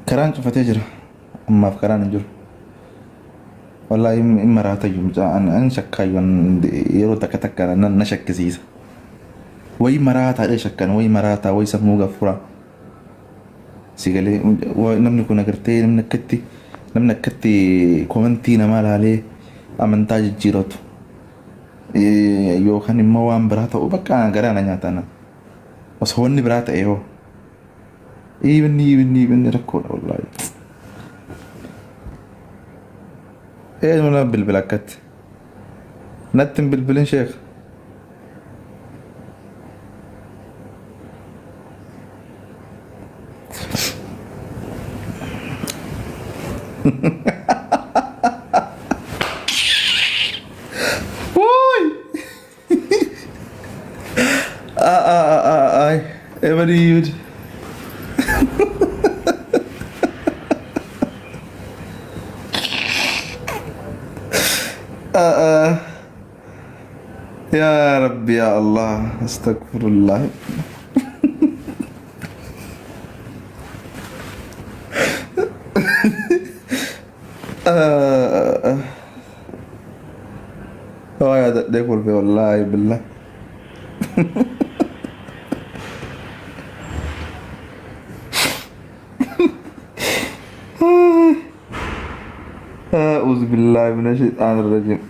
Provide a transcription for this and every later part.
Karaan cufatee jira. Ammaaf karaan hin jiru. Wallaahi hin maraatayyu mucaa an shakkaayyuu yeroo takka takka na shakkisiisa. Wayi maraataa dhee shakkan wayi maraataa wayi sammuu gaffuraa. Si galee namni kun agartee namni akkatti namni akkatti komentii namaa laalee amantaa jijjiiratu yookaan immoo waan biraa ta'u bakka garaa na nyaata na. Osoo wanni biraa ta'e hoo. Ibni ibni ibni rakkoodha wallaahi. Eenyu na bilbila akkatti? Natti hin bilbilin sheekh. Wuuy! Ah ah ah ah ay. Ebadi yud. Ah ah. Yaa Rabbi yaa Allah. Astagfirullah. Ah ah. Waa yaadadhee kolfe wallaahi billah. A'uuzu billaahi mina shayxaani rajiim.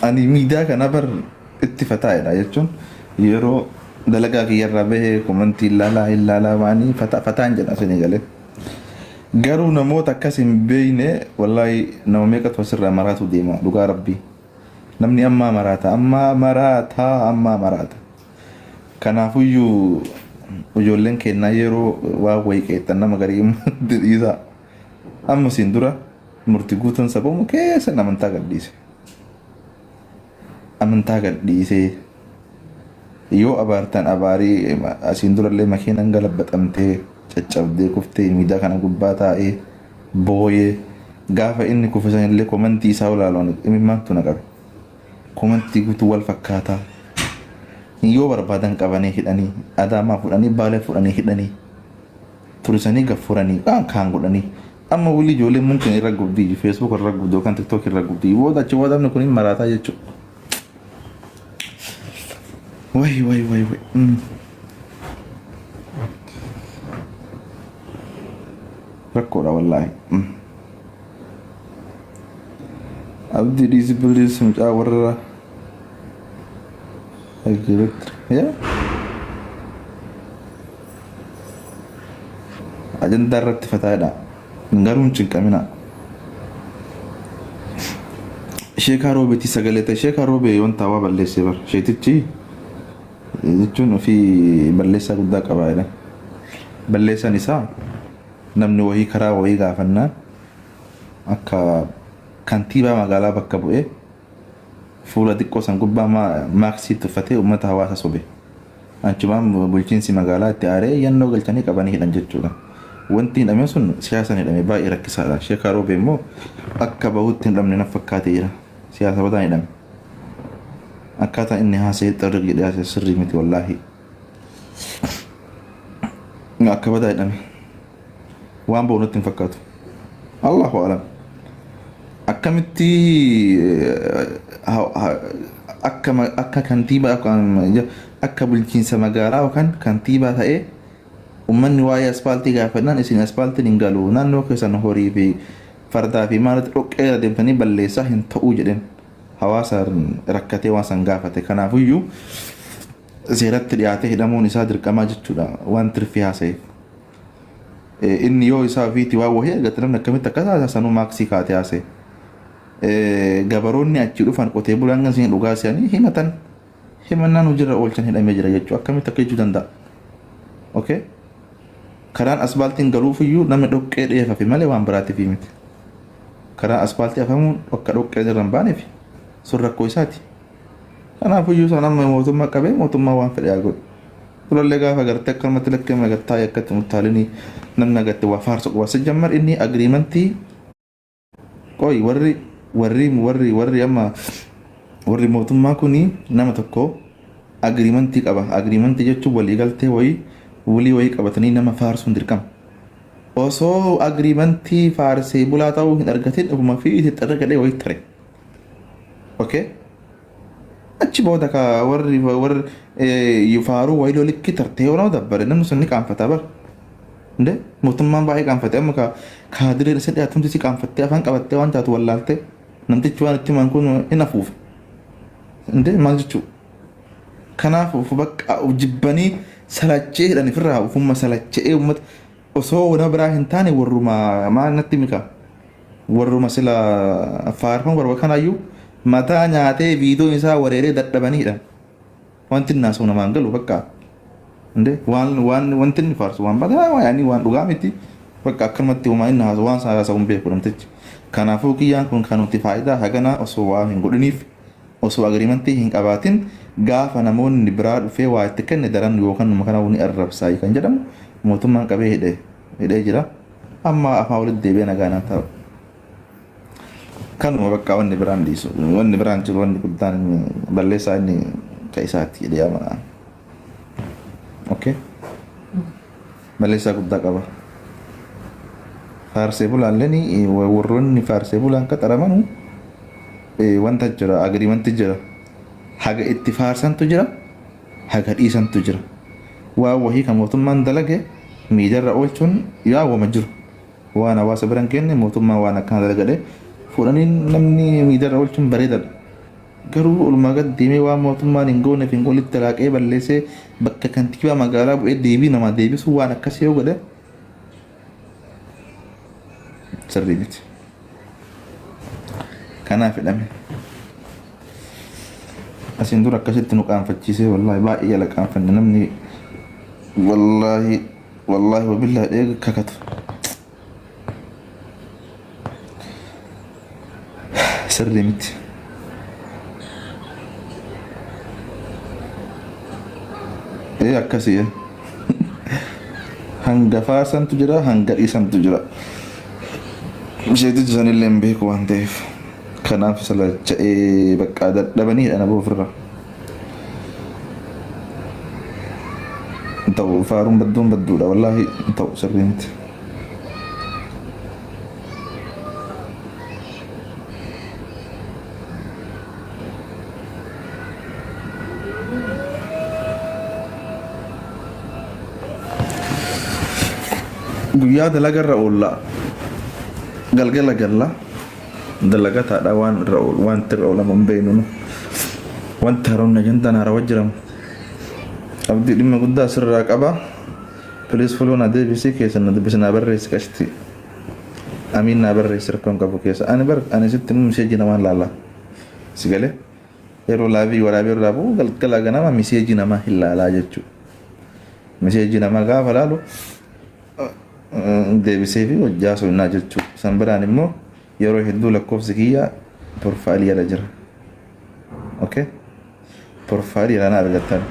Ani miidiyaa kana bar itti fataa'edha jechuun yeroo dalagaa kiyyarraa bahee komantii ilaalaa ilaalaa waanii fataan jedha isinii galee. Garuu namoota akkas hin beekne wallaahi nama meeqatu asirraa maraatu deema dhugaa rabbii. Namni ammaa maraata ammaa maraata ammaa maraata. Kanaafuyyuu ijoolleen keennaa yeroo waan wayii qeexxan nama garii dhiisaa. Amma siin dura murti guutuun sabamu keessan amantaa gadhiise. Amantaa gadhiisee yoo abaartan abaarii asiin durallee makiinaan galabbaxamtee caccabdee kuftee miidiyaa kana gubbaa taa'ee booyee gaafa inni kufe sanillee komantii isaa olaalu imimmaantu na qabe. Komantii guutuu wal fakkaataa. Yoo barbaadan qabanii hidhanii Adaamaa fudhanii Baalee fudhanii hidhanii turisanii gaffuranii kaan kaan godhanii amma wili ijoolleen mumkin irra gubdii Facebook irra gubdii yookaan TikTok irra gubdii booda achi booda namni kun hin maraataa jechuudha. Way way way way. Rakkoodha wallaahi. Abdii dhiisi please mucaa warra Electric. Yaa. Ajandaa irratti fataadha. Garuu hin cinqamina. Sheekaa Roobeetii sagalee ta'e. Sheekaa Roobee wanta waa balleessee bara. Sheetichi jechuun ofii balleessaa guddaa qaba jedhan. Balleessaan isaa namni wayii karaa wayii gaafannaan akka kantiibaa magaalaa bakka bu'ee fuula xiqqoo san gubbaa maaksii itti uffatee uummata hawaasa sobe. Achumaan bulchiinsi magaalaa itti aaree yannoo galchanii qabanii hidhan jechuudha. Wanti hidhame sun siyaasaan hidhame baay'ee rakkisaadha. Sheekaa Roobee immoo akka bahutti hin dhabne na fakkaatee jira. Siyaasa badaan hidhame. Akkaataa inni haasa'ee xarriq jedhee haasa'e sirrii miti wallaahi. Akka badaa hidhame. Waan bahu natti hin fakkaatu. Allahu alam. Akkamitti akka akka kantiibaa akka bulchiinsa magaalaa yookaan kantiibaa ta'ee ummanni waa'ee aspaaltii gaafannaan isin aspaaltiin hin galu naannoo keessan horii fi fardaa fi maalitti dhoqqee irra deemtanii balleessaa hin ta'uu jedheen hawaasa rakkatee waan san gaafate kanaafuyyuu seeratti dhiyaatee hidhamuun isaa dirqamaa jechuudha waan tirfii haasa'eef. Inni yoo isaa ofiitii waan wahii argate namni akkamitti akkas haasa sanuu maaksii kaatee haasa'e. Gabaroonni achii dhufan qotee bulaan kan isin dhugaa se'anii himatan himannaan hojiirra oolchan hidhamee jira jechuudha. Akkamitti akka jechuu danda'a? Okay? Karaan asbaaltiin galuufiyyuu namni dhoqqee dheefafi malee waan biraatiif miti. Karaan asbaaltii afamuun akka dhoqqeen irra hin baaneef sun rakkoo isaati. Kanaafuyyuu isaan amma mootummaa qabee mootummaa waan fedhe haa godhu. Durallee gaafa agartee akkanumatti lakkee agartaa akkatti murtaalinii namni agarte waa faarsu qaba. Sijammar inni agiriimantii qoy warri warri warri warri amma warri mootummaa kuni nama tokko Agreement qaba. Agreement jechuun waliigaltee wayii wulii wayii qabatanii nama faarsuun dirqama. Osoo agreement faarsee bulaa ta'uu hin argatin ofuma fi itti xarra gadhee wayii tare. Okay? Achi booda ka warri warri faaruu wayii lolikki tartee yoo nama dabbare namni sun ni qaanfata bar. Inde mootummaan baay'ee qaanfate amma ka kaadireen isa dhiyaatumti si qaanfattee afaan qabattee waan taatu wallaaltee namtichi waan itti himan kun hin afuufe. Inde maal jechuu? Kanaaf of bakka of jibbanii salachee hidhan ofirraa ofumma salacha'ee uummata osoo nama biraa hin taane warruma maal natti mika warruma sila faarfamu barbaadu kanaayyuu mataa nyaatee viidiyoon isaa wareeree dadhabanii hidhan. Wanti inni haasa'u namaan galu bakka inde waan waan wanti inni faarsu waan badaa waan yaani waan dhugaa miti bakka akkanumatti homaa inni haasa'u waan isaa haasa'u hin beeku namtichi. Kanaafuu kiyyaan kun kan nuti faayidaa haganaa osoo waa hin godhiniif osoo agreementii hin qabaatin gaafa namoonni biraa dhufee waa itti kenne daran yookaan numa kana ni arrabsaa kan jedhamu mootummaan qabee hidhe hidhee jira. Amma afaan walitti deebi'ee nagaa naa taa'u. Kanuma bakka wanni biraan dhiisu wanni biraan jiru wanni guddaan inni balleessaa inni ka isaati jedhee amana. Okay. Balleessaa guddaa qaba. Faarsee bulaalleen warroonni faarsee bulaan qaxaramanu wanta jira agiriimanti jira. Haga itti faarsantu jira haga dhiisantu jira. Waan wahii kan mootummaan dalage miidiyaarra oolchuun yaa wama jiru. Waan hawaasa bira hin geenne mootummaan waan akkana dalagadhe fuudhanii namni miidiyaarra oolchuun bareedaadha. Garuu olumaa gad deemee waan mootummaan hin gooneef hin olitti laaqee balleessee bakka kantiibaa magaalaa bu'ee deebii namaa deebisuu waan akkasii yoo godhe sirrii miti. Kanaaf hidhame. Asiin dura akkasitti nu qaanfachiisee wallaahi baay'ee jala qaanfanne namni wallaahi wallaahi wabillaahi dheega kakatu. Sirrii miti. Ee akkasii. Hanga faarsantu jira hanga dhiisantu jira. Isheetichi sanillee hin beeku waan ta'eef. Kanaaf salacha'ee bakka dadhabanii hidhan aboo ofirraa. Ta'u faaruun badduun badduudha wallaahi ta'u sirrii miti. Guyyaa dalagarra oolla galgala galla dalagataadha waan irra oolu wanti irra oolamu hin beeknu nu. Wanti haroonni ajandaan haarawaa jiramu. Abdii dhimma guddaa asirraa qaba. Please follow na deebisii keessa na dubbisi naa barreessi qashti. Amiin naa barreessi rakkoon qabu keessa. Ani bar ani sitti immoo miseejii namaan laala. Si galee yeroo laavii waraabee irraa bu'u galgala ganama miseejii namaa hin laalaa jechuudha. Miseejii namaa gaafa laalu deebisee fi hojjaa soonnaa jechuudha. San biraan immoo yeroo hedduu lakkoofsi kiyya porfaayilii jala jira. Okay? Porfaayilii jala na argattan.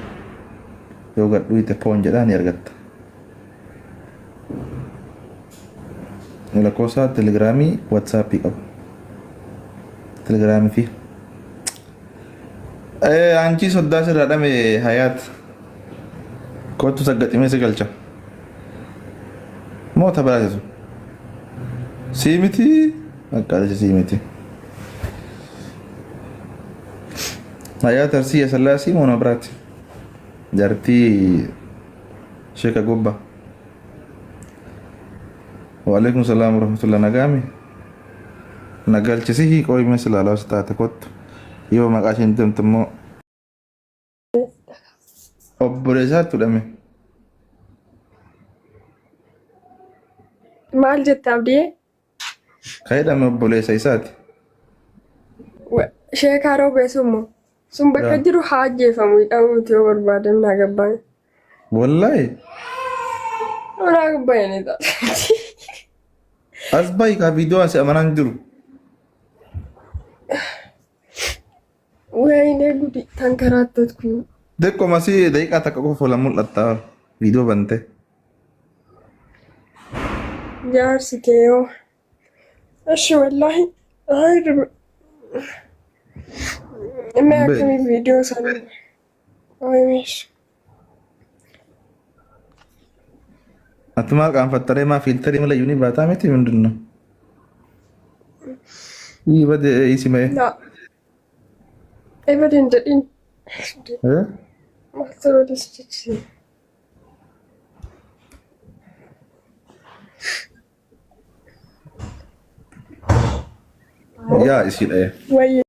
Yoo gad dhuyte poon jedhaa ni argatta. Lakkoofsa telegiraamii watsaappii qaba. Telegiraamii fi Anchi soddaa sirraa dhame hayaat. Kottu saggaximee si galcha. Moo ta biraatitu? Sii miti? Akka sii miti. Hayaat Arsii Asallaasii moo nama biraati? Jaartii Sheeka Gobba. Waalaikum salaam warahmatullah nagaami. Na galchisi qoy mee silaalaa si taate kottu. Yoo maqaa isheen deemtu immoo obboleessaatti hudhame. Maal jette Abdii? Ka hidhame obboleessa isaati. Sheekaa roobee sun moo? Sun bakka Yaa. jiru haa ajjeefamu hidhamuu miti yoo barbaadan naa gabbaan. Wallahi Naa gabbaan ni ta'a. as bahi kaa viidiyoo asi amanaan jiru. Wayne gudi tankarattatku. Xiqqoma si daqiiqaa takka qofa fuula mul'atta viidiyoo bante. Jaarsi kee yoo. Eshi wallahi. Ay mee Hin akkamii viidiyoo isaanii. Wayimeesh. Ati maal qaanfattaree maa fiiltarii malee iyyuu ni baataa miti mindinno. Ii bade isi mee. Laa. Ebade hin jedhin. Maaltu bade si jechisiisa? Yaa isii dha'e. Wayye.